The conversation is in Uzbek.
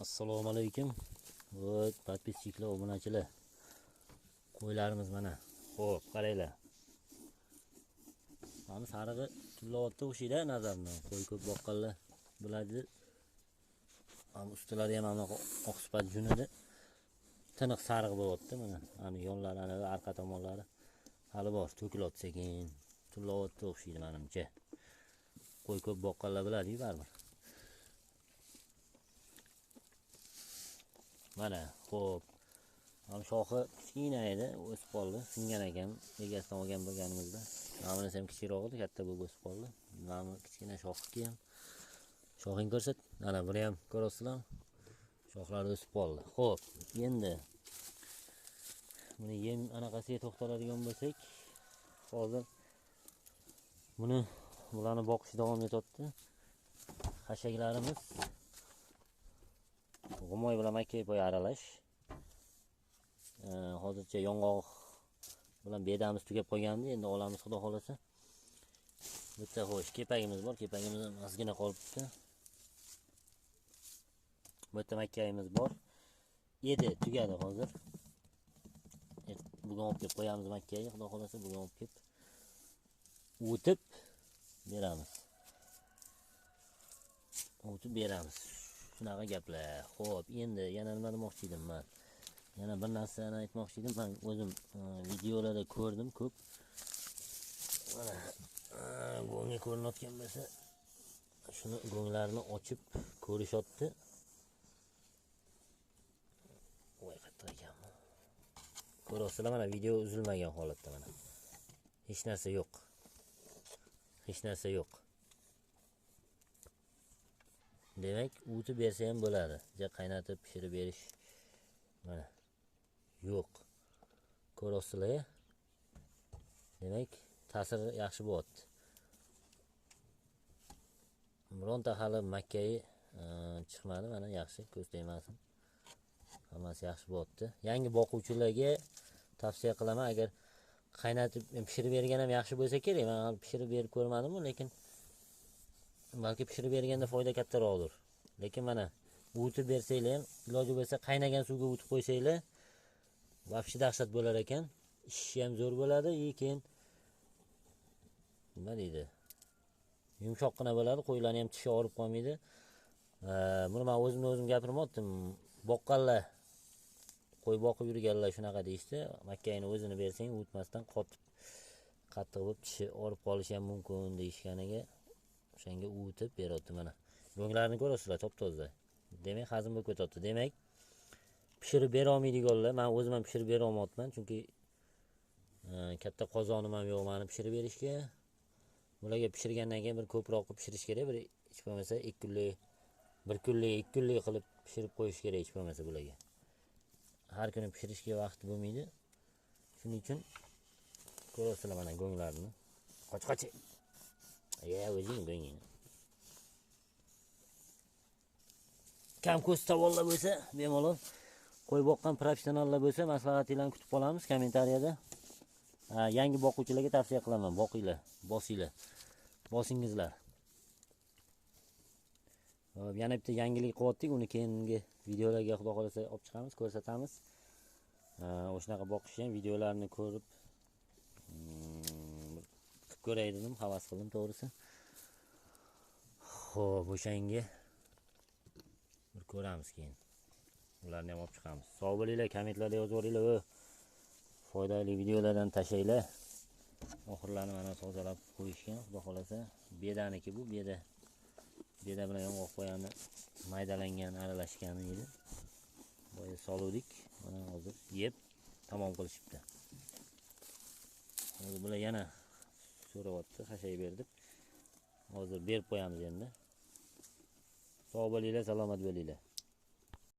Assalomu alaykum. Voy, podpischilar, obunachilar. Qo'ylarimiz mana. Xo'p, qaranglar. Mana sarig'i tullayapti o'xshaydi nazarimdan. Qo'y ko'p boqqanlar biladi. Ham ustilari ham anaqa oq sifat junida tiniq sariq bo'lyapti mana. Ana yonlari, ana arqa tomonlari hali bor, to'kilyapti sekin. Tullayapti o'xshaydi menimcha. Qo'y ko'p boqqanlar biladi-yu baribir. Mana, xo'p. Mana shoxi kichkina edi, o'sib qoldi, singan ekan, egasidan olgan bo'lganimizda. Mana bunisi ham kichikroq edi, katta bo'lib o'sib qoldi. Mana bu kichkina shoxiki ham. Shoxing ko'rsat. Mana buni ham ko'rasizlar. Shoxlari o'sib qoldi. Xo'p, endi buni yem anaqasiga to'xtaladigan bo'lsak, hozir buni bularni boqish davom etyapti. Xashaklarimiz g'umoy bilan makkapoy aralash. Hozircha yong'oq bilan bedamiz tugab qolgandi, endi olamiz xudo xolasa. Bitta xo'sh kepagimiz bor, kepagimiz ham ozgina qolibdi. Bitta makkayimiz bor. Edi, tugadi hozir. Bugun olib kelib qo'yamiz makkayni, xudo xolasa bugun olib kelib o'tib beramiz. O'tib beramiz. Shunaqa gaplar. Xo'p, endi yana nima demoqchi edim men? Yana bir narsani aytmoqchi edim. Men o'zim videolarda ko'rdim ko'p. Mana go'ngga ko'rinayotgan bo'lsa, shuni go'nglarni ochib ko'rishyapti. Voy, qattiq ekanmi? Ko'rasizlar, mana video uzilmagan holatda mana. Hech narsa yo'q. Hech narsa yo'q. Demak, o'tib bersa ham bo'ladi. Ja qaynatib pishirib berish mana yo'q. Ko'rasizlar. Demak, ta'siri yaxshi bo'lyapti. Bironta hali makkayi chiqmadi, mana yaxshi, ko'z tegmasin. Hammasi yaxshi bo'lyapti. Yangi boquvchilarga tavsiya qilaman, agar qaynatib pishirib bergan ham yaxshi bo'lsa kerak. Men hali pishirib berib ko'rmadim-ku, lekin balki pishirib berganda foyda kattaroqdir. Lekin mana o'tib bersanglar ham, iloji bo'lsa qaynagan suvga o'tib qo'ysanglar, vobshe dahshat bo'lar ekan. Ishi ham zo'r bo'ladi, keyin nima deydi? Yumshoqqina bo'ladi, qo'ylarni ham tishi og'rib qolmaydi. Buni men o'zim gapirmoqdim. Boqqanlar, qo'y boqib yurganlar shunaqa deyishdi. Makkayni o'zini bersang, o'tmasdan qotib, qattiq bo'lib tishi og'rib qolishi ham mumkin deyishganiga o'shanga o'tib beryapti mana. Go'nglarni ko'rasizlar, top-toza. Demak, hazm bo'lib ketyapti. Demak, pishirib bera olmaydiganlar, men o'zim ham pishirib bera olmayapman, chunki katta qozonim ham yo'q meni pishirib berishga. Bularga pishirgandan keyin bir ko'proq qilib pishirish kerak, bir hech bo'lmasa 2 kunlik, 1 kunlik, 2 kunlik qilib pishirib qo'yish kerak hech bo'lmasa bularga. Har kuni pishirishga vaqt bo'lmaydi. Shuning uchun ko'rasizlar mana go'nglarni. Qoch-qoch. Ya o'zing go'nging. Kam ko'z savollar bo'lsa, bemalol qo'y boqqan professionallar bo'lsa, maslahatinglarni kutib qolamiz kommentariyada. Yangi boquvchilarga tavsiya qilaman, boqinglar, bosinglar. Bosingizlar. Hop, yana bitta yangilik qilyaptik, uni keyingi videolarga xudo xolasa olib chiqamiz, ko'rsatamiz. O'shanaqa boqish ham videolarni ko'rib qilib ko'ray dedim, havas qildim to'g'risi. Xo'p, o'shanga bir ko'ramiz keyin. Ularni ham olib chiqamiz. Sog' bo'linglar, kommentlarda yozib yuboringlar. Foydali videolardan tashlaylar. Oxirlarni mana tozalab qo'yishgan, xudo xolasa. Bedaniki bu, beda. Beda bilan yong'oq poyani maydalangan, aralashgani edi. Boya soluvdik. Mana hozir yeb tamom qilishibdi. Hozir bular yana so'rayapti, xashay berdik. Hozir berib qo'yamiz endi. Sog' bo'linglar, salomat bo'linglar.